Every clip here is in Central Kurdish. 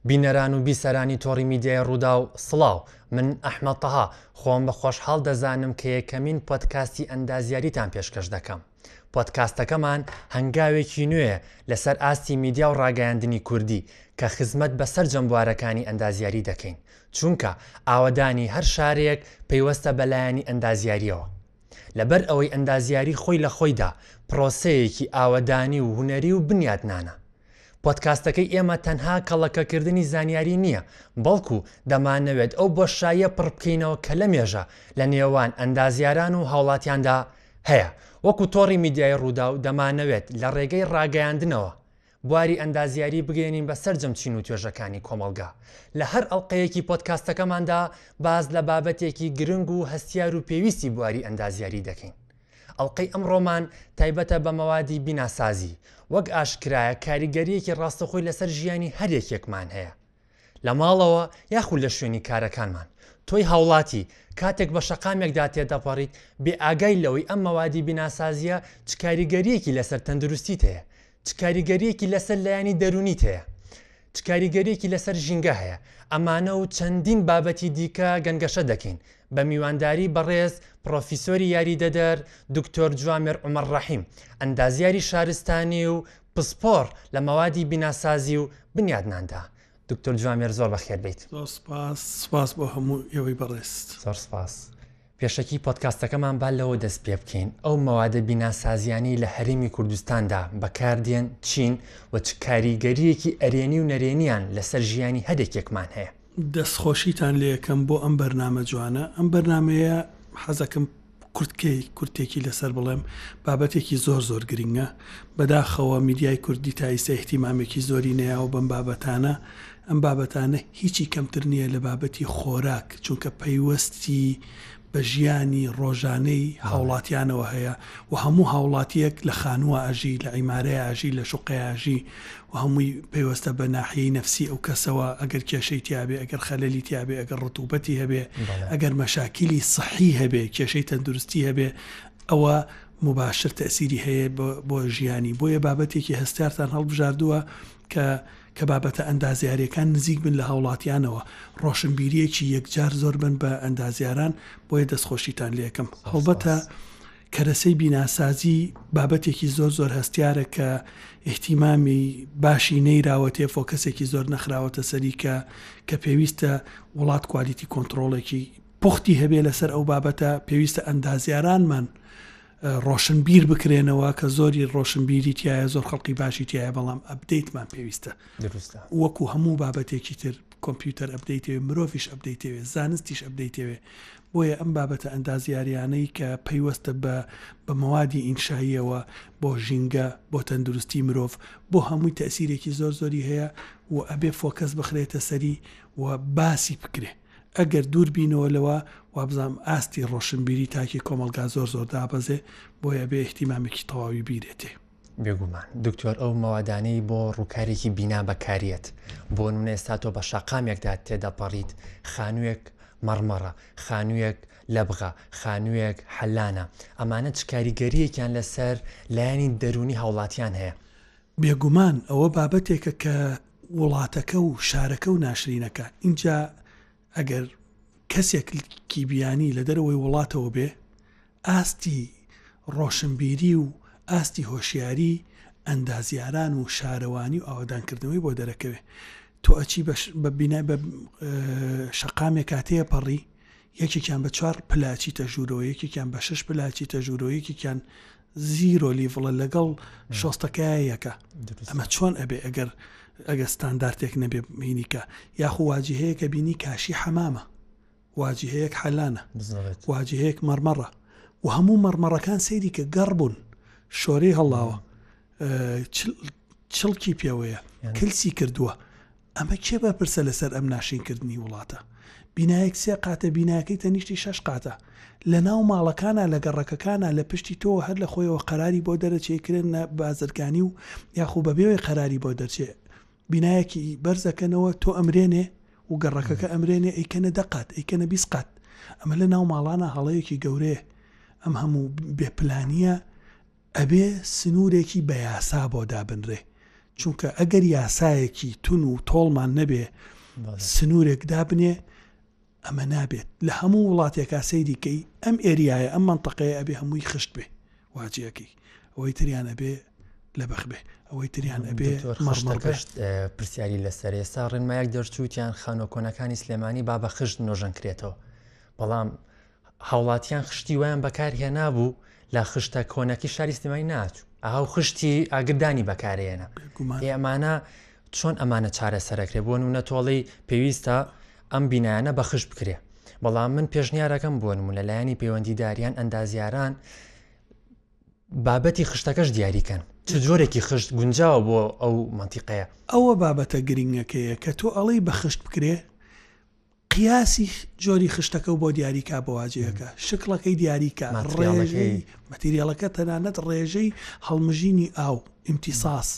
بینەران و بیسەرانی تۆڕی میدیای ڕووداو سڵاو، من ئەحمەد تەها، خۆم بە خۆشحاڵ دەزانم کە یەکەمین پۆدکاستی ئەندازیاریتان پێشکەش دەکەم. پۆدکاستەکەمان هەنگاوێکی نوێیە لەسەر ئاستی میدیا و ڕاگەیاندنی کوردی کە خزمەت بە سەرجەم بوارەکانی ئەندازیاری دەکەین، چونکە ئاوەدانی هەر شارێک پەیوەستە بە لایەنی ئەندازیارییەوە. لەبەر ئەوەی ئەندازیاری خۆی لە خۆیدا پرۆسەیەکی ئاوەدانی و هونەری و بنیاتنانە. پۆدکاستەکەی ئێمە تەنها کەڵەکەکردنی زانیاری نییە، بەڵکو دەمانەوێت ئەو بۆشاییە پڕبکەینەوە کە لەمێژە لە نێوان ئەندازیاران و هاوڵاتیاندا هەیە. وەکو تۆڕی میدیایی ڕووداو دەمانەوێت لە ڕێگەی ڕاگەیاندنەوە بواری ئەندازیاری بگەیەنین بە سەرجەم چین و توێژەکانی کۆمەڵگا. لە هەر ئەڵقەیەکی پۆدکاستەکەماندا باس لە بابەتێکی گرنگ و هەستیار و پێویستی بواری ئەندازیاری دەکەین. ئەڵقەی ئەمڕۆمان تایبەتە بە مەوادی بیناسازی، وەک ئاشکرایە کاریگەرییەکی ڕاستەوخۆی لەسەر ژیانی هەر یەکێکمان هەیە لە ماڵەوە یاخود لە شوێنی کارەکانمان. تۆی هاوڵاتی کاتێک بە شەقامێکدا تێدەپەڕیت بێ ئاگای لەوەی ئەم مەوادی بیناسازییە چ کاریگەرییەکی لەسەر تەندروستیت هەیە، چ کاریگەرییەکی لەسەر لایەنی دەروونیت هەیە، چ کاریگەرییەکی لەسەر ژینگە هەیە، ئەمانە و چەندین بابەتی دیکە گەنگەشە دەکەین بە میوانداری بەڕێز پڕۆفیسۆری یاریدەدەر دکتۆر جوامێر عومەر ڕەحیم، ئەندازیاری شارستانی و پسپۆڕ لە مەوادی بیناسازی و بنیادناندا. دکتۆر جوامێر زۆر بەخێر بێیت. زۆر سپاس، سپاس بۆ هەموو ئێوەی بەڕێز. زۆر سپاس. پێشەکی پۆدکاستەکەمان با لەوە دەست پێ بکەین، ئەو مەوادە بیناسازیانەی لە هەرێمی کوردستاندا بەکاردێن چین و چ کاریگەرییەکی ئەرێنی و نەرێنیان لەسەر ژیانی هەر یەکێکمان هەیە؟ دەستخۆشیتان لێکەم بۆ ئەم بەرنامە جوانە. ئەم بەرنامەیە حەزەکەم کورتکەی کورتێکی لەسەر بڵێم، بابەتێکی زۆر زۆر گرینگە. بەداخەوە میدیای کوردی تا ئیستا ئیهتیمامێکی زۆری نەیاوە بەم بابەتانە. ئەم بابەتانە هیچی کەمتر نییە لە بابەتی خۆراک، چونکە پەیوەستی بە ژیانی ڕۆژانەی هاوڵاتیانەوە هەیە و هەموو هاوڵاتیەک لە خانووە ئەژی، لە عیمارەیە ئەژی، لە شوقەیە ئەژی و هەمووی پەیوەستە بە ناحیەی نەفسی ئەو کەسەوە، ئەگەر کێشەی تیابێ، ئەگەر خەلەلی تیابێ، ئەگەر ڕتوبەتی هەبێ، ئەگەر مەشاکیلی سحی هەبێ، کێشەی تەندروستی هەبێ، ئەوە موباشر تەئسیری هەیە بۆ ژیانی. بۆیە بابەتێکی هەستیارتان هەڵبژاردووە کە کە بابەتە ئەندازیاریەکان نزیک بن لە هاوڵاتیانەوە، ڕۆشنبیریەکی یەکجار زۆر بن بە ئەندازیاران، بۆیە دەستخۆشیتان لێکەم. هەڵبەتە کەرەسەی بیناسازی بابەتێکی زۆر زۆر هەستیارە کە ئیهتیمامی باشی نەیراوەتێ، فۆکەسێکی زۆر نەخراوەتە سەری کە کە پێویستە وڵات کوالیتی کۆنتڕۆڵێکی پوختی هەبێ لەسەر ئەو بابەتە، پێویستە ئەندازیارانمان ڕۆشنبیر بکرێنەوە کە زۆری ڕۆشنبیری تایە زۆر خەڵقی باشی تایە بەڵام ئەپدەیتمان پێویستە دروستە وەکو هەموو بابەتێکی تر کۆمپیوتەر ئەپدەیتەوێ مرۆڤیش ئەپدەیتەوێ زانستیش ئەپدەیتەوێ بۆیە ئەم بابەتە ئەندازیاریانەی کە پەیوەستە بە بە مەوادی ئینشاییەوە بۆ ژینگە بۆ تەندروستی مرۆڤ بۆ هەمووی تەسیرێکی زۆر زۆری هەیە و ئەبێ فۆکەس بخرێتە سەری و باسی بکرێ ئەگەر دوور بینەوە لەوە وابزانم ئاستی ڕۆشنبیری تاکی کۆمەڵگا زۆر زۆر دابەزێ بۆیە ئەبێ ئیهتیمامێکی تەواوی بیرێتێ. بێگومان دکتۆر ئەو مەوادانەی بۆ ڕووکارێکی بینا بەکاریەت بۆ نمونە ئێستا تۆ بە شەقامێکدا تێدەپەڕیت خانوویەک مەڕمەڕە خانوویەک لەبغە خانوویەک حەلانە ئەمانە چ کاریگەریەکیان لەسەر لایەنی دەروونی هاوڵاتیان هەیە؟ بێگومان ئەوە بابەتێکە کە وڵاتەکە و شارەکە و ناشرینەکە ئینجا ئەگەر کەسێکی بیانی لە دەرەوەی وڵاتەوە بێ ئاستی ڕۆشنبیری و ئاستی هۆشیاری ئەندازیاران و شارەوانی و ئاوەدانکردنەوەی بۆ دەرەکەوێ تۆ ئەچی بە بینای بە شەقامێکا تێپەڕی یەکێکیان بە چوار پلە ئەچیتە ژوورەوە یەکێکیان بە شەش پلە ئەچیتە ژوورەوە یەکێکیان زیرۆ لیڤڵە لەگەڵ شۆستەکەیا یەکە ئەمە چۆن ئەبێ ئەگەر ئەگە ستاندارتێک نەبێ هینیکە یاخو واجهەیەکە بینی کاشی حەمامە واجهەیەک حەلانە واجهەیەک مەڕمەڕە و هەموو مەڕمەڕەکان سەیری کە گەڕ بوون شۆرەی هەڵاوە چڵکی پێوەیە کلسی کردووە ئەمە کێ بەرپرسە لەسەر ئەم ناشرین کردنی وڵاتە؟ بینایەک سێ قاتە بیناکەی تەنیشتی شەش قاتە لەناو ماڵەکانا لە گەڕەکەکانا لە پشتی تۆوە هەر لە خۆیەوە قەراری بۆ دەرەچێ کرێنە بازرگانی و یاخو بەبێوەی قەراری بۆ دەرچێ بینایەکی بەرزەکەنەوە تۆ ئەمرێنێ و گەڕەکەکە ئەمرێنێ ئەیکەنە دە قات ئەیکەنە 20 قات ئەمە لە ناو ماڵانە هەڵەیەکی گەورەیە ئەم هەموو بێ پلانیە ئەبێ سنوورێکی بە یاسا بۆ دابنرێ. چونکە ئەگەر یاسایەکی تون و تۆڵمان نەبێ سنوورێک دابنێ ئەمە نابێت لە هەموو وڵاتێکا سەیری کەی ئەم ئێریایە ئەم مەنتەقەیە ئەبێ هەمووی خشت بێ واجیەکەی ئەوەی تریان ئەبێ لەبەخ بێ ئەوەی تریان ئەبێ مەڕمەڕ بێ. پرسیاری لەسەر ئێستا ڕێنمایەک دەرچووتیان خانوە کۆنەکانی سلێمانی با بە خشت نۆژەن کرێتەوە بەڵام هاوڵاتیان خشتی وایان بەکار هێنابوو لە خشتە کۆنەکەی شاری سلێمانی ناچوو ئاو خشتی ئاگردانی بەکارهێنا ئەمانە چۆن ئەمانە چارەسەرەکرێ بۆ نمونە تۆڵی پێویستە ئەم بینایانە بە خشت بکرێ بەڵام من پێشنیارەکەم بۆ نمونە لایەنی پەیوەندیداریان ئەندازیاران بابەتی خشتەکەش دیاریکەن چ جۆرێکی خشت گونجاوە بۆ ئەو مەنتیقەیە. ئەوە بابەتە گرنگەکەیە کە تۆ ئەڵێی بە خشت بکرێ قیاسی جۆری خشتەکەو بۆ دیاری کا بۆ واجهەکە شکڵەکەی دیاری کا ڕێژەی مەتیریەڵەکە تەنانەت ڕێژەی هەڵمژینی ئاو ئیمتیساس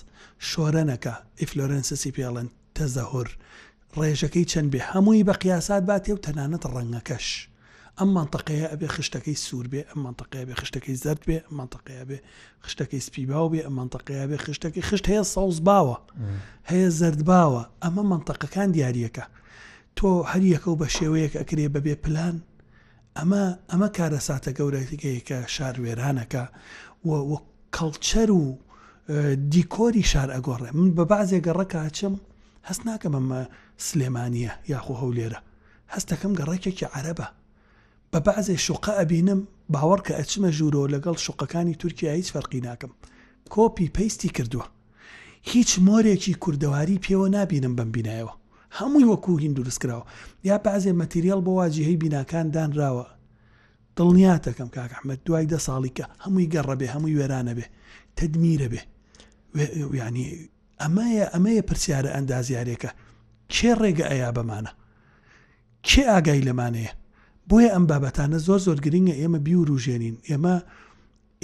شۆرەنەکە ئیفلۆرێنسسی پێڵێن تەزەهور ڕێژەکەی چەند بێ هەمووی بە قیاسات باتێ و تەنانەت ڕەنگەکەش ئەم مەنتەقەیە ئەبێ خشتەکەی سوور بێ ئەم مەنتەقەیە بێ خشتەکەی زەرد بێ ئەم مەنتەقەیە بێ خشتەکەی سپی باو بێ ئەم مەنتەقەیە بێ خشتەکەی خشت هەیە سەوز باوە هەیە زەرد باوە ئەمە مەنتەقەکان دیارەکە تۆ هەر یەکە و بە شێوەیەک ئەکرێ بەبێ پلان ئەمە ئەمە کارەساتە گەورەکەی کە شار وێرانەکە و وە کەڵچەر و دیکۆری شار ئەگۆڕێ من بە بەعزێ گەڕەکە ئەچم هەست ناکەم ئەمە سلێمانیە یاخۆ هەولێرە هەستەکەم گەڕەکێکی عەرەبە بە بەعزێ شوقە ئەبینم باوەڕکە ئەچمە ژوورەوە لەگەڵ شوقەکانی تورکیا هیچ فەرقی ناکەم کۆپی پەیستی کردووە هیچ مۆرێکی کوردەواری پێوە نابینم بەم بینایەوە هەمووی وەکو هین دروست کراوە یا بەعزێ مەتیریەڵ بۆ واجیهەی بیناکان دانراوە دڵنیاتەکەم کاک ئەحمەد دوای دە ساڵی کە هەمووی گەڕە بێ هەمووی وێرانە بێ تەدمیرە بێ یعنی ئەمەیە ئەمەیە پرسیارە ئەندازیارێکە کێ ڕێگە ئەیا بەمانە کێ ئاگای لەمانەیە بۆیە ئەم بابەتانە زۆر زۆر گرنگە ئێمە بیوروژێنین ئێمە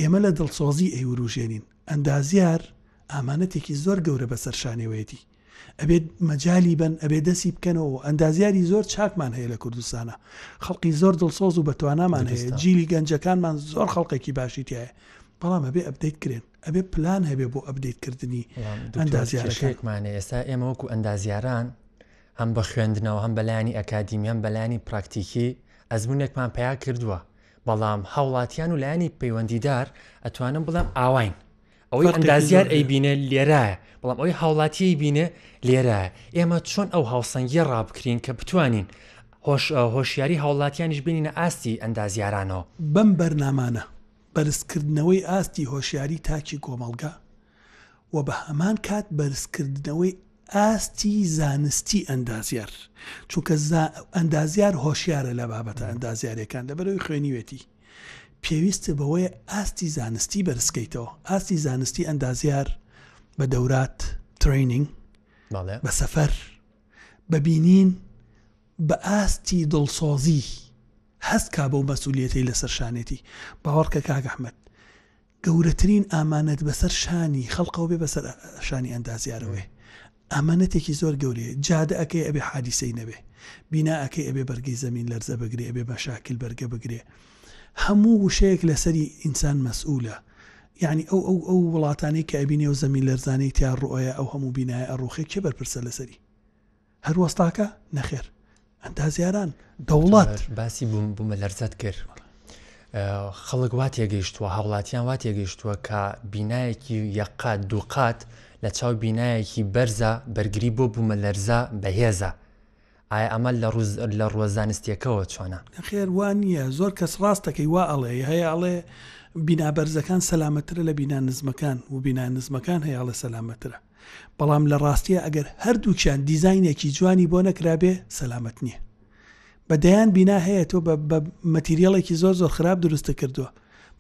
ئێمە لە دڵسۆزی ئەیوروژێنین ئەندازیار ئامانەتێکی زۆر گەورە بەسەر شانەوەیەتی ئەبێت مەجالی بن ئەبێ دەسی بکەنەوە ئەندازیاری زۆر چاکمان هەیە لە کوردستانە خەڵقی زۆر دڵسۆز و بەتوانامان هەیە جیلی گەنجەکانمان زۆر خەڵقێکی باشی تایە بەڵام ئەبێ ئەبدەیت کرێن ئەبێ پلان هەبێ بۆ ئەبدەیت کردنی ئەندازیارەکانمان. ئێستا ئێمە وەکو ئەندازیاران هەم بە خوێندنەوە هەم بەلایانی ئەکادیمی هەم بەلایانی پراکتیکی ئەزمونێکمان پیا کردووە بەڵام هاوڵاتیان و لایەنی پەیوەندیدار ئەتوانم بڵێم ئاواین ئەوەی ئەندازیار ئەیبینێ لێرایە بەڵام ئەوەی هاوڵاتی بینێ لێرایە ئێمە چۆن ئەو هاوسەنگیە ڕابکرین کە بتوانین هۆش هۆشیاری هاوڵاتیانیش بینینە ئاستی ئەندازیارانەوە. بەم بەرنامانە بەرزکردنەوەی ئاستی هۆشیاری تاکی کۆمەڵگا و بە هەمان کات بەرزکردنەوەی ئاستی زانستی ئەندازیار چونکە ئەندازیار هۆشیارە لە بابەتە ئەندازیارەکان لەبەرەوەی خوێنیوێتی پێویستە بەوەیە ئاستی زانستی بەرزکەیتەوە ئاستی زانستی ئەندازیار بە دەورات ترینینگ بە سەفەر بە بینین بە ئاستی دڵسۆزی هەست کا بەو مەسئولیەتەی لەسەر شانێتی باوەڕکە کاک ئەحمەد گەورەترین ئامانەت بەسەر شانی خەڵکەوە بێ بەسەر شانی ئەندازیارەوەێ ئامانەتێکی زۆر گەورەیە جادە ئەەکەی ئەبێ حادیسەی نەبێ بینا ئەەکەی ئەبێ بەرگەی زەمین لەرزە بگرێ ئەبێ مەشاکل بەرگە بگرێ هەموو وشەیەک لەسەری ئینسان مەسئولە یعنی ئەو ئەو ئەو وڵاتانەی کە ئەبینێ و زەمین لەرزانەی تیا ڕوئەیە ئەو هەموو بینایە ئەڕوخێ کێ بەرپرسە لەسەری هەر وەستاکە؟ نەخێر ئەندازیاران، دەوڵەت. باسی بوومەلەرزەت کرد خەڵک وا تێگەیشتووە هاوڵاتیان وا تێگەیشتووە کە بینایەکی یەکقات دووقات لە چاو بینایەکی بەرزە بەرگری بۆ بوومەلەرزە بەهێزە ئایا ئەمە لە ڕوو لە ڕووە زانستیەکەوە چۆنە؟ نەخێر وا نییە زۆر کەس ڕاستەکەی وا ئەڵێ هەیە ئەڵێ بینا بەرزەکان سەلامەترە لە بینا نزمەکان و بینا نزمەکان هەیە ئەڵێ سەلامەترە بەڵام لە ڕاستیا ئەگەر هەردووکیان دیزاینێکی جوانی بۆ نەکرابێ سەلامەت نییە. بە دەیان بینا هەیە تۆ بە بە مەتیریەڵێکی زۆر زۆر خراپ دروستت کردووە.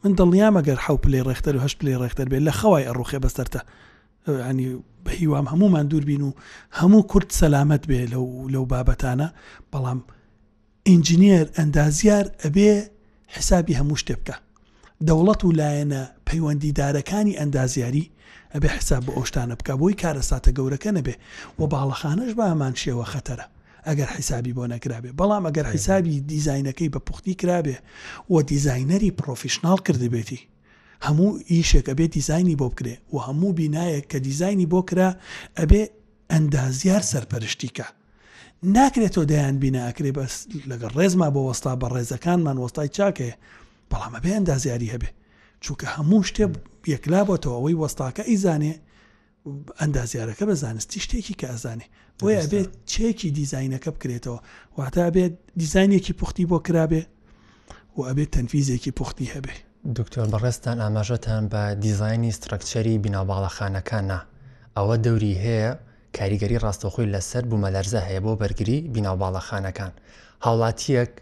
من دڵنیام ئەگەر حەو پلەی ڕێختەر و هەشت پلەی ڕێختەر بێ لە خەوای ئەڕوخێ بەسەرتا. یانی بە هیوام هەموومان دوور بین و هەموو کورد سەلامەت بێ لەو لەو بابەتانە بەڵام ئینجنیێر، ئەندازیار، ئەبێ حیسابی هەموو شتێ بکا. دەوڵەت و لایەنە پەیوەندیدارەکانی ئەندازیاری ئەبێ حیساب بۆ ئەو شتانە بکا بۆی کارەساتە گەورەکە نەبێ و باڵەخانەش بە هەمان شێوە خەتەرە ئەگەر حیسابی بۆ نەکرابێ بەڵام ئەگەر حیسابی دیزاینەکەی بە پوختی کرابێ و دیزاینەری پڕۆفیشناڵ کردبێتی. هەموو ئیشێک ئەبێ دیزاینی بۆ بکرێ و هەموو بینایەک کە دیزاینی بۆ کرا ئەبێ ئەندازیار سەرپەرشتی کا. ناکرێ تۆ دەیان بینا ئەکرێ بەس لەگەڵ ڕێزما بۆ وەستا بەڕێزەکانمان وەستای چاک هەیە بەڵام ئەبێ ئەندازیاری هەبێ چونکە هەموو شتێ یەکلا بۆتەوە ئەوەی وەستاکە ئەیزانێ ئەندازیارەکە بە زانستی شتێکی کە ئەزانێ بۆیە ئەبێت چێکی دیزینەکە بکرێتەوە واتە ئەبێت دیزینێکی پوختی بۆ کرابێ و ئەبێت تەنفیزێکی پوختی هەبێ. دکتۆر بەڕێزتان ئاماژەتان بە دیزاینی structure ی بیناوباڵەخانەکان نا، ئەوە دەوری هەیە کاریگەری ڕاستەوخۆی لەسەر بومەلەرزە هەیە بۆ بەرگری بیناوباڵەخانەکان. هاوڵاتیەک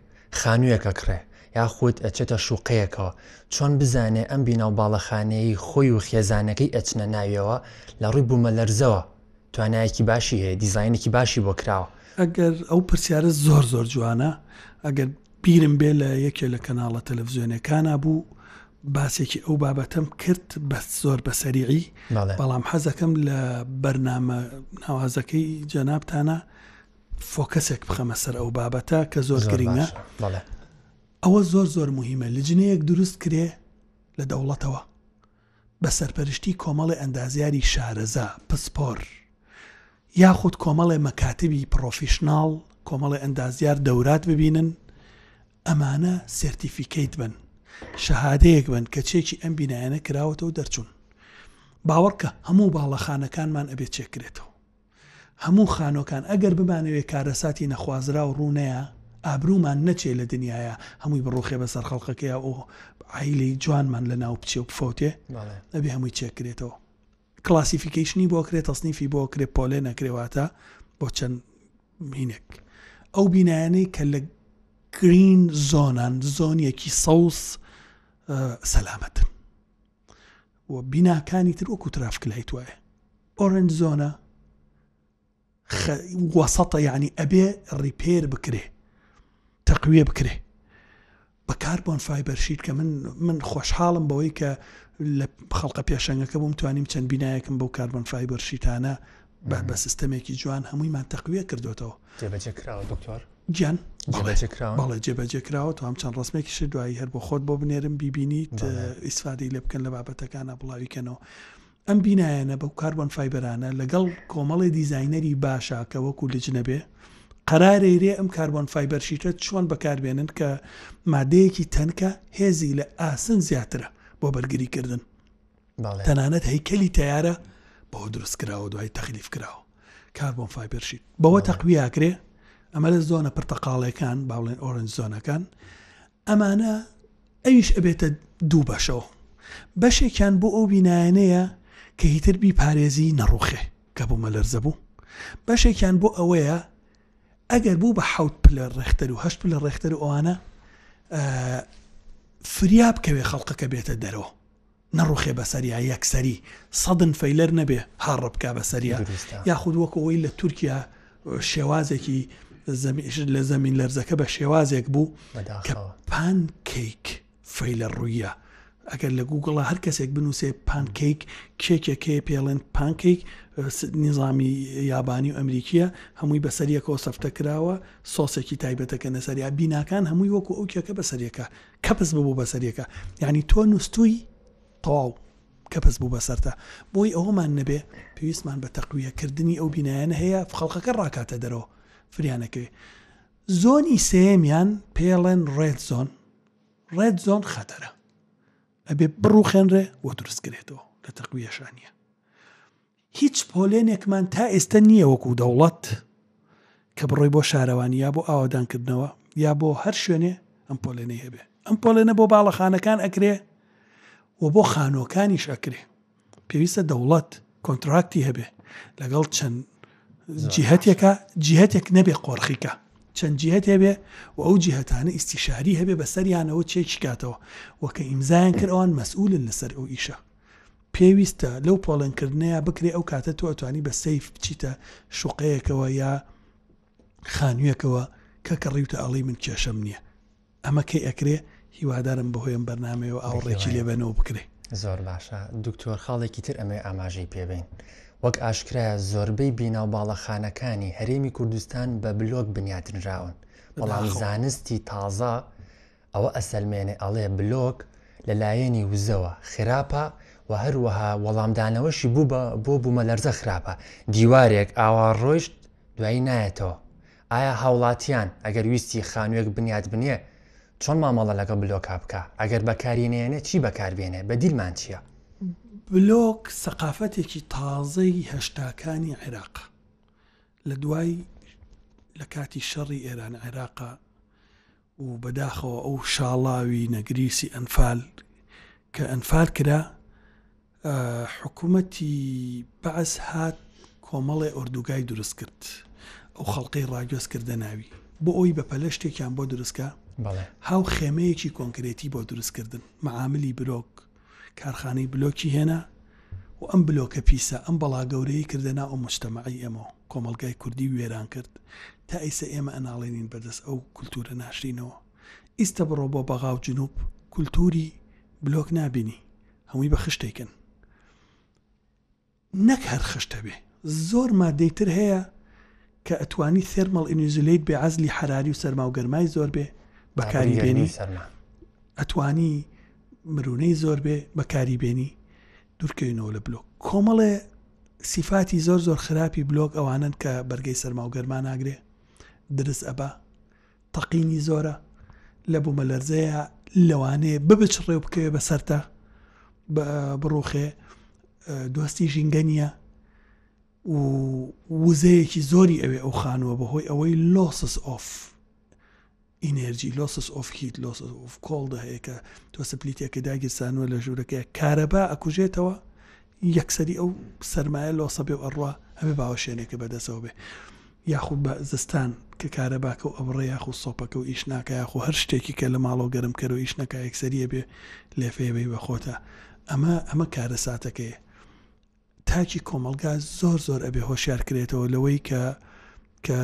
خانوویەک ئەکڕێ یاخود ئەچێتە شوقەیەکەوە چۆن بزانێ ئەم بیناوباڵەخانەیەی خۆی و خێزانەکەی ئەچنە ناویەوە لە ڕووی بومەلەرزەوە توانایەکی باشی هەیە دیزاینێکی باشی بۆ کراوە؟ ئەگەر ئەو پرسیارە زۆر زۆر جوانە ئەگەر بیرم بێ لە یەکێ لە کەناڵە تەلەفزیۆنەکانا بوو باسێکی ئەو بابەتەم کرد بەس زۆر بە سەریعی بەڵام حەزەکەم لە بەرنامە ناوازەکەی جەنابتانە فۆکەسێک بخەمە سەر ئەو بابەتە کە زۆر گرنگە ئەوە زۆر زۆر مهمە لجنەیەک دروست کرێ لە دەوڵەتەوە بە سەرپەرشتی کۆمەڵێ ئەندازیاری شارەزا، پسپۆر، یاخود کۆمەڵێ مەکاتبی پڕۆفیشناڵ، کۆمەڵێ ئەندازیار دەورات ببینن، ئەمانە certificate بن، شەهادەیەک بن کە چێکی ئەم بینایانە کراوەتەوە دەرچوون. باوەڕکە هەموو باڵەخانەکانمان ئەبێ چێک کرێتەوە. هەموو خانۆکان ئەگەر بمانەوێ کارەساتی نەخوازراو ڕوو نەیا ئابروومان نەچێ لە دنیایا هەمووی بڕوخێ بەسەر خەڵقەکەیا و عەیلەی جوانمان لە ناو بچێ و بفەوتێ ئەبێ هەمووی چێک کرێتەوە classification ی بۆ کرێ تەسنیفی بۆ کرێ پۆلێ نەکرێ واتە بۆ چەند هینێک ئەو بینایانەی کە لە green zone ان zone ێکی سەوز سەلامەتن و بیناکانی تر وەکو traffic light وایە orange zone ە وەسەتە یعنی ئەبێ repair بکرێ تەقویە بکرێ بە carbon fiber sheet کە من من خۆشحاڵم بەوەی کە لە خەڵقە پێشەنگەکە بووم توانیم چەند بینایەکم بەو carbon fiber sheet انە بە سیستەمێکی جوان هەموویمان تەقویە کردوێتەوە جێبەجێ کراوە دکتۆر گیان بەڵێ جێبەجێ کراوە توام چەند ڕسمێکیش دوایی هەر بۆ خۆت بۆ بنێرم بیبینیت ئیسفادەی لێ بکەن لە بابەتەکانە بڵاوی کەنەوە ئەم بینایانە بەو carbon fiber انە لەگەڵ کۆمەڵی دیزاینەری باشە کە وەکو لجنە بێ قەرارەیرێ ئەم carbon fiber sheet ە چۆن بەکاربێنن کە مادەیەکی تەنکە هێزی لە ئاسن زیاترە بۆ بەرگریکردن تەنانەت هەیکەلی تەیارە بەوە دروست کراوە دوای تەخلیف کراوە carbon fiber sheet بەوە تەقویاکرێ ئەمە لە zone ە پرتەقاڵەکان با بڵێن orange zone ەکان ئەمانە ئەویش ئەبێتە دوو بەشەوە بەشێکیان بۆ ئەو بینایەنەیە کە هیتر بیپارێزی نەڕوخێ کە بوومەلەرزە بوو بەشێکیان بۆ ئەوەیە ئەگەر بوو بە حوت پلە ڕێختەر و هەشت پلە ڕێختەر و ئەوانە فریا بکەوێ خەڵقەکە بێتە دەرەوە نەڕوخێ بەسەریا یەکسەری sudden failure نەبێ هاڕە بکا بەسەریا یاخود وەکو ئەوەی لە تورکیا شێوازێکی لە زەمین لەرزەکە بە شێوازێک بوو کە pancake failure ڕوویە ئەگەر لە گوگڵە هەر کەسێک بنووسێ پانکەیک کێکێک هەیە پێڵێن پانکەیک نیزامی یابانی و ئەمریکیە هەمووی بەسەریەکەوە سەفتە کراوە سۆسێکی تایبەتەکە نەسەریا بیناکان هەمووی وەکو ئەو کێکە بەسەریەکە کەپس ببوو بەسەر یەکا یانی تۆ نوستوی تەواو کەپس بوو بەسەرتا بۆی ئەوەمان نەبێ پێویستمان بە تەقویە کردنی ئەو بینایانە هەیە خەڵکەکە ڕاکاتە دەرەوە فریانەکەوێ zone ی سێیەمیان پێڵێن red zone red zone خەتەرە ئەبێ بڕوخێنرێ و دروست کرێتەوە لە تەقویەشانە هیچ پۆلێنێکمان تا ئێستە نییە وەکو دەوڵەت کە بڕۆی بۆ شارەوانی یا بۆ ئاوەدانکردنەوە یا بۆ هەر شوێنێ ئەم پۆلێنەی هەبێ ئەم پۆلێنە بۆ باڵەخانەکان ئەکرێ و بۆ خانووەکانیش ئەکرێ پێویستە دەوڵەت contract ی هەبێ لەگەڵ چەند جیهتێکە جیهتێک نەبێ قۆرخیکە چەند جیهت هەبێ و ئەو جیهتانە ئیسیشاری هەبێ بەسەریانەوە چێکی کاتەوە وەکە ئیمزایان کرد ئەوان مەسئولن لەسەر ئەو ئیشە پێویستە لەو پۆڵێن کردنەیا بکرێ ئەو کاتە تۆ ئەتوانی بە safe بچیتە شوقەیەکەوە یا خانوویەکەوە کە کڕیوتە ئەڵێی من کێشەم نییە ئەمە کەی ئەکرێ هیوادارم بەهۆی ئەم بەرنامەیەوە ئاوڕێکی لێ بەنەوە بکرێ. زۆر باشە دکتۆر خاڵێکی تر ئەمەوێ ئاماژەی پێ بەین وەک ئاشکرایە زۆربەی بینا و باڵەخانەکانی هەرێمی کوردستان بە بلۆک بنیاتنراون بەڵام زانستی تازە ئەوە ئەسەلمێنێ ئەڵێ بلۆک. لە لایەنی وزەوە خراپە و هەروەها وەڵامدانەوەشی بوو بە بۆ بوومەلەرزە خراپە دیوارێک ئاوا ڕۆیشت دوایی نایەتەوە ئایا هاوڵاتیان ئەگەر ویستی خانوویەک بنیات بنێ چۆن مامەڵە لەگەڵ بلۆکا بکا؟ ئەگەر بەکاری نەیەنێ چی بەکار بێنێ؟ بەدیلمان چییە؟ بلۆک سەقافەتێکی تازەی هەشتاکانی عێراقە. لە دوای لە کاتی شەڕی ئێران عێراقا و بەداخەوە ئەو شاڵاوی نەگریسی ئەنفال کە ئەنفال کرا حکوومەتی بەعس هات کۆمەڵێ ئۆردوگای دروست کرد ئەو خەڵقەی ڕاگوێز کردە ناوی بۆ ئەوی بە پەلە شتێکیان بۆ دروستکە هاو خێمەیەکی کۆنکرێتی بۆ دروستکردن مەعاملی برۆک کارخانەی بلۆکی هێنا و ئەم بلۆکە پیسە ئەم بەڵا گەورەی کردە ناو ئەم مجتەمەعی ئێمەوە کۆمەڵگای کوردی وێران کرد تا ئیسە ئێمە ئەناڵێنین بەدەست ئەو کولتورە ناشرینەوە ئیستە بڕۆ بۆ بەغا و جنوب کولتوری بلۆک نابینی هەمووی بە خشتێکن نەک هەر خشتە بێ زۆر مادەی تر هەیە کە ئەتوانی ثێرمەڵ ئینیزولەیت بێ عەزلی حەراری و سەرما و گەرمای زۆر بێ بەکاری بێنی ئەتوانی مرونەی زۆر بێ بەکاری بێنی دوورکەوینەوە لە بلۆک کۆمەڵێ سیفاتی زۆر زۆر خراپی بلۆک ئەوانن کە بەرگەی سەرما و گەرما ناگرێ درز ئەبا تەقینی زۆرە لە بومەلەرزەیە لەوانەیە ببچڕێ و بکەوێ بە سەرتا بڕوخێ دۆستی ژینگە نییە و وزەیەکی زۆری ئەوێ ئەو خانووە بەهۆی ئەوەی لۆسس ئۆف ئینێرجی لۆسس ئۆف هیت لۆسس ئۆف کۆڵد هەیە کە تۆ سپلیتێکە داگیرسانوە لە ژوورەکەی کارەبا ئەکوژێتەوە یەکسەری ئەو سەرمایە لۆسە بێ و ئەڕوا ئەبێ باوەشێنێکە بەدەسەوە بێ یاخود بە زستان کە کارەباکە و ئەبڕێ یاخود سۆپەکە و ئیش ناکا یاخۆ هەر شتێکی کە لە ماڵەوە گەرم کەرەوە ئیش نەکا یەکسەری ئەبێ لێفەیە بەی بە خۆتا ئەمە ئەمە کارەساتەکەیە تاکی کۆمەڵگا زۆر زۆر ئەبێ هۆشیار کرێتەوە لەوەی کە کە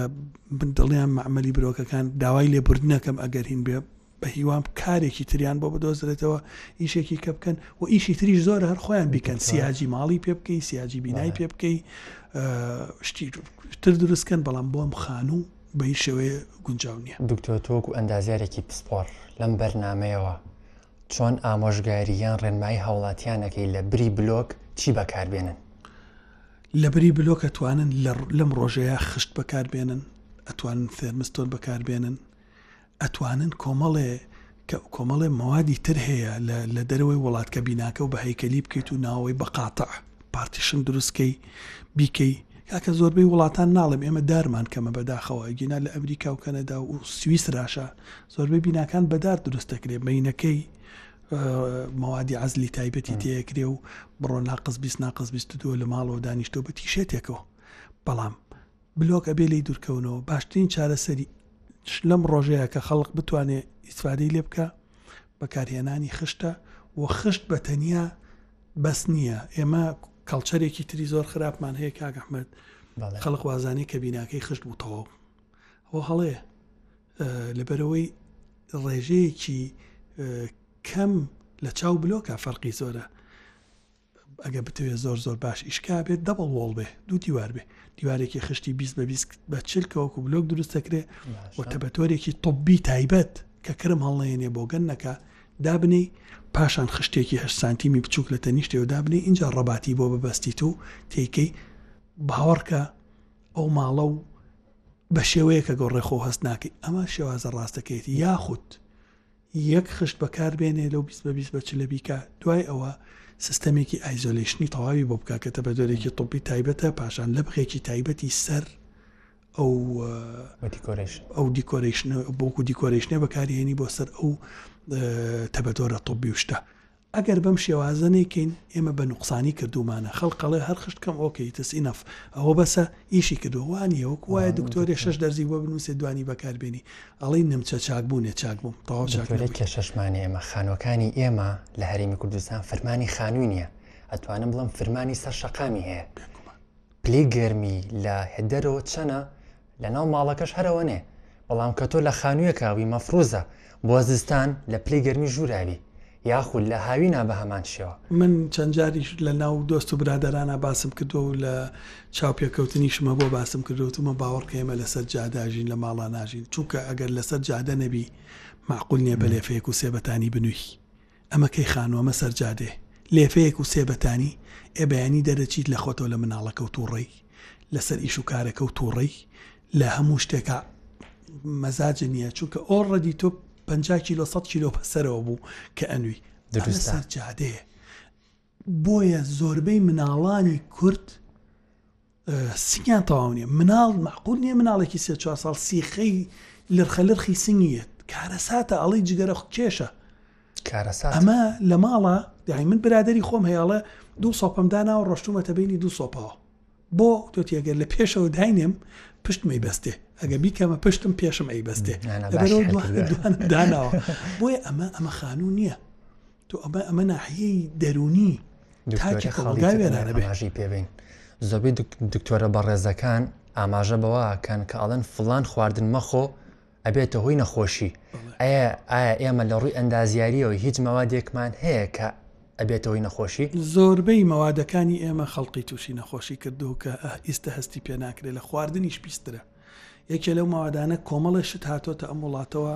من دڵیان مەعمەلی برۆکەکان داوای لێبوردنەکەم ئەگەر هین بێ بە هیوام کارێکی تریان بۆ بدۆزرێتەوە ئیشێکی کە بکەن و ئیشی تریش زۆرە هەر خۆیان بیکەن سیاجی ماڵی پێ بکەی سیاجی بینای پێ بکەی شتی تر دروستکەن بەڵام بۆم خانوو بە هیچ شێوەیە گونجاو نییە. دکتۆر تۆ وەکو ئەندازیارێکی پسپۆڕ لەم بەرنامەیەوە چۆن ئامۆژگاری یان ڕێنمایی هاوڵاتیان ئەکەی لە بری بلۆک چی بەکار بێنن؟ لە بری بلۆک ئەتوانن لەم ڕۆژەیە خشت بەکار بێنن ئەتوانن ثێرمستۆن بەکار بێنن ئەتوانن کۆمەڵێ کە کۆمەڵێ مەوادی تر هەیە لە لە دەرەوەی وڵات کە بیناکە و بە هەیکەلی بکەیت و ناوەوەی بە قاتع پارتیشن دروست کەی بیکەی کاکە زۆربەی وڵاتان ناڵێم ئێمە دارمان کەمە بەداخەوە ئەگینا لە ئەمریکا و کەنەدا و سویسراشە زۆربەی بیناکان بەدار دروست دەکرێ بینەکەی مەوادی عەزلی تایبەتی تێکرێ و بڕۆ ناقس 20 ناقس 22 لە ماڵەوە دانیشتۆ بە تیشێتێکەوە بەڵام بلۆک ئەبێ لێی دوورکەونەوە باشترین چارەسەری لەم ڕۆژەیە کە خەڵک بتوانێ ئیسفادەی لێ بکە بەکارهێنانی خشتە و خشت بە تەنیا بەس نییە ئێمە کەڵچەرێکی تری زۆر خراپمان هەیە کاک ئەحمد خەڵک وازانەی کە بیناکەی خشت بوو تەواو ئەوە هەڵەیە لەبەرەوەی ڕێژەیەکی کەم لە چاو بلۆکە فەرقی زۆرە ئەگەر بتەوێت زۆر زۆر باش ئیشکا بێت دەبڵ وۆڵ بێ دوو دیوار بێ دیوارێکی خشتی 20 بە 20 بە چل کە وەکو بلۆک دروست دەکرێ و تەبەتۆرێکی طبی تایبەت کە کرم هەڵنەیەنێ بۆگەن نەکا دابنێی پاشان خشتێکی هەشت سانتیمی بچووک لە تەنیشتەوە دابنێ ئینجا ڕەباتی بۆ ببەستیت و تێیکەی باوەڕکە ئەو ماڵە و بە شێوەیە کە گۆڕێ خۆ هەست ناکەی ئەمە شێوازە ڕاستەکەیەتی یاخود یەک خشت بەکار بێنێ لەو 20 بە 20 بە چلە بیکا دوای ئەوە سیستەمێکی ئایزۆلەیشنی تەواوی بۆ بکا کە تەبەدۆرێکی طبی تایبەتە پاشان لەبغێکی تایبەتی سەر ئەو ئەو دیکۆرەیشنە بۆکو دیکۆرەیشنە بەکارهێنی بۆ سەر ئەو تەبەدۆرە طبی و شتە ئەگەر بەم شێوازە نەیکەین ئێمە بە نوقسانی کردوومانە خەڵک ئەڵێ هەر خشت کەم ئۆکەی ئیتس ئینەف ئەوە بەسە ئیشی کردووە وا نییە وەکو وایە دکتۆرێ شەش دەرزی بۆ بنووسێ دوانی بەکار بێنی ئەڵێی نمچە چاک بوونێ چاک بووم تەواو چاک دکتۆرێ نەبووی. کێشەشمان ئێمە خانووەکانی ئێمە لە هەرێمی کوردستان فرمانی خانووی نییە ئەتوانم بڵێم فرمانی سەر شەقامی هەیە بێگومان. پلەی گەرمی لە دەرەوە چەنە لەناو ماڵەکەش هەر ئەوەنێ بەڵام کە تۆ لە خانوویەکا بی مەفروزە بۆ زستان لە پلەی گەرمی ژوورا بی یاخود لە هاوینا بە هەمان شێوە. من چەند جاریش لە ناو دۆست و برادەرانا باسم کردووە و لە چاوپێکەوتنیشم هەبووە باسم کردووە وتومە باوەڕکە ئێمە لەسەر جادە ئەژین لە ماڵا ناژین چونکە ئەگەر لەسەر جادە نەبی مەعقول نیە بە لێفەیەک و سێبەتانی بنووی. ئەمە کەی خانوو ئەمە سەر جادەیە لێفەیەک و سێ بەتانی ئێ بەیانی دەرەچیت لە خۆتەوە لە مناڵەکەو توڕەی لەسەر ئیش و کارەکەو توڕەی لە هەموو شتێکا مەزاجت نییە چونکە ئۆڕەدی تۆ 50 کیلۆ 100 کیلۆ بەسەرەوە بوو کە ئەنوی ئەمە دروستە. سەر جادەیە بۆیە زۆربەی مناڵانی کورد سنگیان تەواو نیە مناڵ مەعقول نیە مناڵێکی سێ چوار ساڵ سیخەی لرخە لرخی سنگی یەت کارەساتە ئەڵی جگەرە کێشە کارەسات ئەمە لە ماڵە یعنی من برادری خۆم هەیەڵێ دوو سۆپەم داناوە ڕۆشتومەتە بینی دوو سۆپەوە بۆ تۆ تێگەر لە پێشەوە داینێم پشتم ئەیبەستێ ئەگە بیکەمە پشتم پێشم ئەیبەستێ لەبەرەوە دوانم داناوە بۆیە ئەمە ئەمە خانوو نییە تۆ ئەمە ئەمە ناحیەی دەروونی تاکی کۆمەڵگای وێرانە بێ. ئاماژەی پێ بین زۆربەی دکتۆرە بەڕێزەکان ئاماژە بەوە کەن کە ئەڵێن فڵان خواردن مەخۆ ئەبێتە هۆی نەخۆشی ئایا ئایا ئێمە لە ڕووی ئەندازیاریەوە هیچ مەوادێکمان هەیە کە ئەبێتە هۆی نەخۆشی؟ زۆربەی مەوادەکانی ئێمە خەڵقی تووشی نەخۆشی کردووە کە ئیستە هەستی پێ ناکرێ لە خواردنیش پیسترە. یەکێ لەو مەوادانە کۆمەڵێ شت هاتۆتە ئەم وڵاتەوە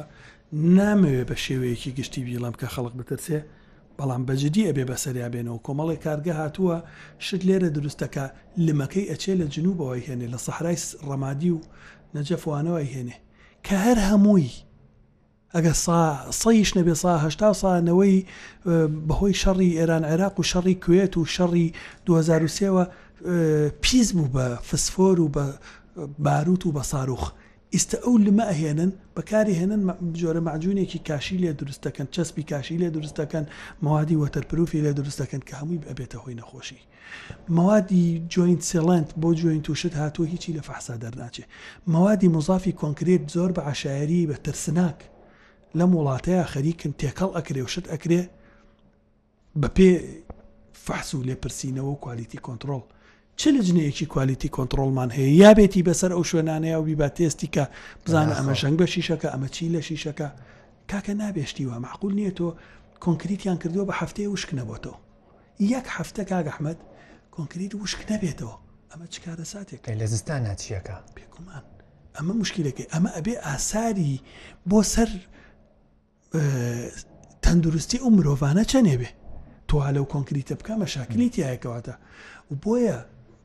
نامەوێ بە شێوەیەکی گشتی بیڵێم کە خەڵک بترسێ بەڵام بە جدی ئەبێ بەسەریا بێنەوە کۆمەڵێ کارگە هاتووە شت لێرە دروست دەکا لمەکەی ئەچێ لە جنوبەوە ئەیهێنێ لە سەحرای ڕەمادی و نەجەف وانەوە ئەیهێنێ کە هەر هەمووی ئەگەر سا سەیش نەبێ سا هەشتا سا نەوەی بەهۆی شەڕی ئێران عێراق و شەڕی کوێت و شەڕی 2023 وە پیس بوو بە فسفۆر و بە باروت و بە ساروخ ئیستە ئەو لمە ئەهێنن بەکاری هێنن جۆرە مەعجونێکی کاشی لێ دروست دەکەن چەسپی کاشی لێ دروست دەکەن مەوادی وەتەرپروفی لێ دروست دەکەن کە هەمووی ئەبێتە هۆی نەخۆشی مەوادی جۆینت سێڵنت بۆ جۆینت و شت هاتووە هیچی لە فەحسا دەرناچێ مەوادی موزافی کۆنکرێت زۆر بە عەشایەری بە ترسناک لەم وڵاتەیا خەریکن تێکەڵ ئەکرێ و شت ئەکرێ بە پێ فەحس و لێپرسینەوە و کوالیتی کۆنتڕۆڵ چ لجنەیەکی کوالیتی کۆنتڕۆڵمان هەیە یا بێتی بەسەر ئەو شوێنانەیە و بیبا تێستی کە بزانە ئەمە ژەنگ بە شیشەکە ئەمە چی لە شیشەکە کاکە نابێ شتی وا مەعقول نییە تۆ کۆنکریتیان کردووە بە هەفتەیە وشک نەبۆتەوە یەک هەفتە کاک ئەحمەد کۆنکریت وشک نەبێتەوە ئەمە چ کارەساتێکە؟ ئەی لە زستانا چیەکە؟ بێگومان ئەمە مشکلەکەی ئەمە ئەبێ ئاساری بۆ سەر تەندروستی ئەو مرۆڤانە چەنێ بێ تۆ لەو کۆنکریتە بکە مەشاکلی تایەکەواتە و بۆیە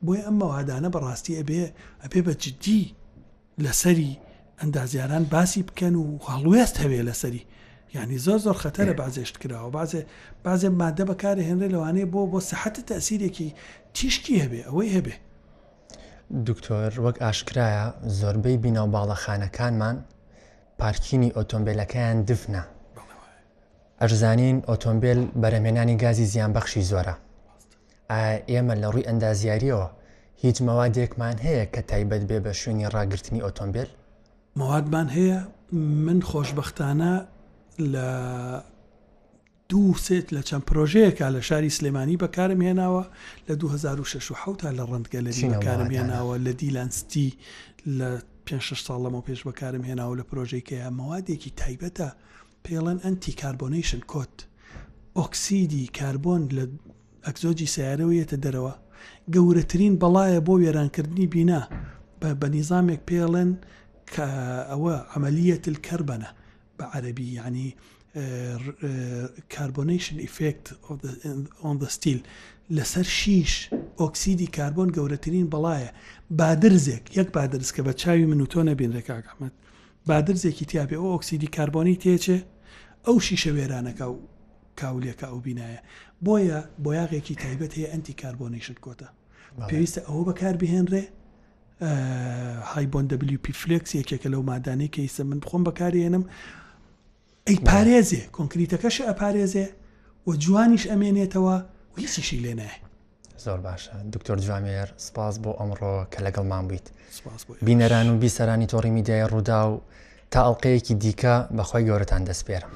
بۆیە ئەم مەوادانە بەڕاستی ئەبێ ئەبێ بە جدی لەسەری ئەندازیاران باسی بکەن و هەڵوێست هەبێ لەسەری یعنی زۆر زۆر خەتەرە بازێ شت کراوە بازێ بازێ مادە بەکارە هێنرێ لەوانەیە بۆ بۆ سەحەتە تەسیرێکی تیشکی هەبێ ئەوەی هەبێ. دکتۆر وەک ئاشکرایە زۆربەی بینا و باڵەخانەکانمان پارکینی ئۆتۆمبیلەکەیان دفنە ئەشزانین ئۆتۆمبیل بەرەمێنانی گازی زیانبەخشی زۆرە ئایا ئێمە لە ڕووی ئەندازیارییەوە هیچ مەوادێکمان هەیە کە تایبەت بێ بە شوێنی ڕاگرتنی ئۆتۆمبێل؟ مەوادمان هەیە، من خۆشبەختانە لە دوو سێت لە چەند پرۆژەیەکا لە شاری سلێمانی بەکارم هێناوە لە 2006 و حوتا لە ڕەند گەلەری بەکارم هێناوە لە دیلان ستی لە پێ شش ساڵ لەمەو پێش بەکارم هێناوە لە پرۆژەی کەیە مەوادێکی تایبەتە پێڵەن ئەنتی کاربۆنیشن کۆت ئۆکسیدی کاربۆن لە ئەکزۆجی سەیارەوە یەتە دەرەوە گەورەترین بەڵایە بۆ وێرانکردنی بینا بە بە نیزامێک پێڵێن کە ئەوە عەمەلیەت الکەربەنە بە عەرەبی یعنی کاربۆنیشن ئیفێکت ئۆن ذە ستیل لەسەر شیش ئۆکسیدی کاربۆن گەورەترین بەڵایە بادرزێک یەک بادرز کە بە چاوی من و تۆ نەبینرێ کاک ئەحمەد بادرزێکی تیابێ ئەو ئۆکسیدی کاربۆنی تێچێ ئەو شیشە وێرانەکە و کاولێکە ئەو بینایە بۆیە بۆیاغێکی تایبەت هەیە ئەنتی کاربۆنیشن کۆتە پێویستە ئەوە بەکار بهێنرێ هایبۆن WP فلێکس یەکێکە لەو مادانەی کە ئیسە من بخۆم بەکارێنم ئەی پارێزێ کۆنکریتەکەش ئەپارێزێ و جوانیش ئەمێنێتەوە و هیچیشی لێ نایە. زۆر باشە دکتۆر جوامێر سپاس بۆ ئەمڕۆ کە لەگەڵمان بوویت بینەران و بیسەرانی تۆڕی میدیای ڕوودا و تا ئەڵلقەیەکی دیکە بەخوای گەورەتان دەسپێرم.